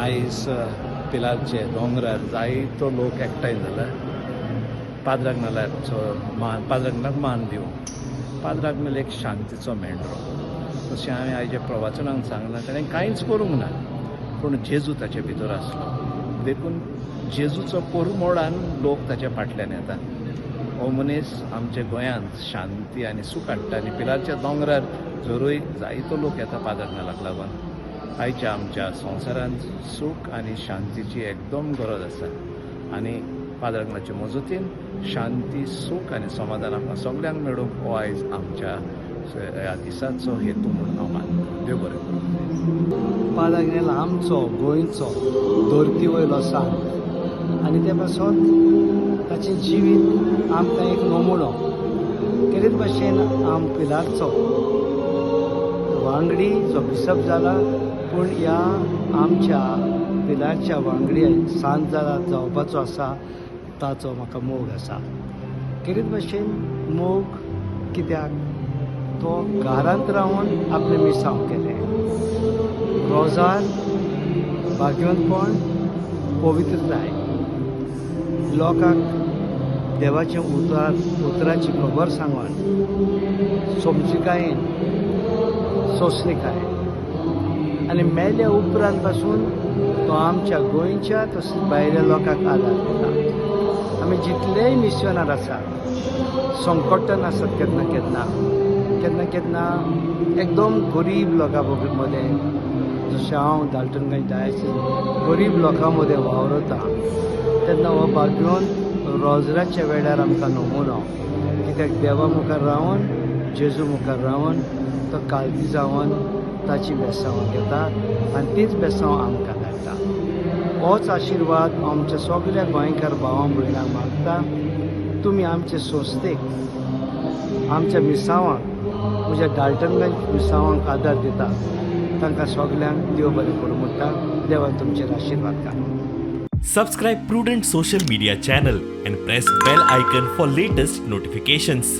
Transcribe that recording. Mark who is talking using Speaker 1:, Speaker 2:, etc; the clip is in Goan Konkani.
Speaker 1: आयज पिलारचे दोंगरार जायतो लोक एकठांय जाला पाद्र आग्नेलाचो मान, पाद्र आग्नेलाक मान दिवंक. पाद्र आग्नेल एक शांतीचो मेंढरो तशें हांवें आयच्या प्रवचनान सांगलां. ताणें कांयच करूंक ना, पूण जेजू ताचे भितर आसलो, देखून जेजूचो परमोळान लोक ताच्या फाटल्यान येता. हो मनीस आमच्या गोंयांत शांती आनी सूख हाडटा आनी पिलारच्या दोंगरार जरूय जायतो लोक येता पाद्र आग्नेलाक लागून. आयच्या आमच्या संवसारांत सूख आनी शांतीची एकदम गरज आसा आनी पाद्र आग्नेलाचे मजतीन शांती, सूख आनी समाधान आमकां सगल्यांक मेळूंक हो आयज आमच्या ह्या दिसाचो हेतू म्हूण हांव मानता. देव बरें करूं.
Speaker 2: पाद्र आग्नेल आमचो गोंयचो धरती वयलो सांत आनी ते पासत ताचें जिवीत आमकां एक नमुनो. तेच भाशेन आम पिलारचो वांगडी जो बिशप जाला, पूण ह्या आमच्या पिलारच्या वांगडी सांत जाला जावपाचो आसा, ताचो म्हाका मोग आसा. खेरीत भाशेन मोग कित्याक तो घरांत रावन आपलें मिसांव केलें, रोजार, भाग्यवंतपण, पवित्रताय, लोकांक देवाचें उतराची खबर सांगून समजिकायेन, सोंसणिकायेन आनी मेल्या उपरांत पासून तो आमच्या गोंयच्या तशेंच भायल्या लोकांक आदार दिता. आमी जितलेय मिशनार आसात, संकटान आसात, केन्ना केन्ना केन्ना केन्ना एकदम गरीब लोकां मदें, जशें हांव डाल्टनगंज डायसिस गरीब लोकां मदें वावरता, तेन्ना हो भाग्यवंत रोजराच्या वेळार आमकां नमुनो, कित्याक देवा मुखार रावन, जेजू मुखार रावन तो काळजी जावन ताची बेसांव घेता आनी तीच बेसांव आमकां धाडटा. होच आशिर्वाद आमच्या सगल्या गोंयकार भावां भयणांक मागता. तुमी आमचे संस्थेक, आमच्या मिसांवांक, म्हज्या डाल्टनगंज मिसांवांक आदार दिता, तांकां सगल्यांक देव बरें करूं म्हणटा. देवान तुमचेर आशिर्वाद घालूं.
Speaker 3: Subscribe Prudent Social Media channel and press bell icon for latest notifications.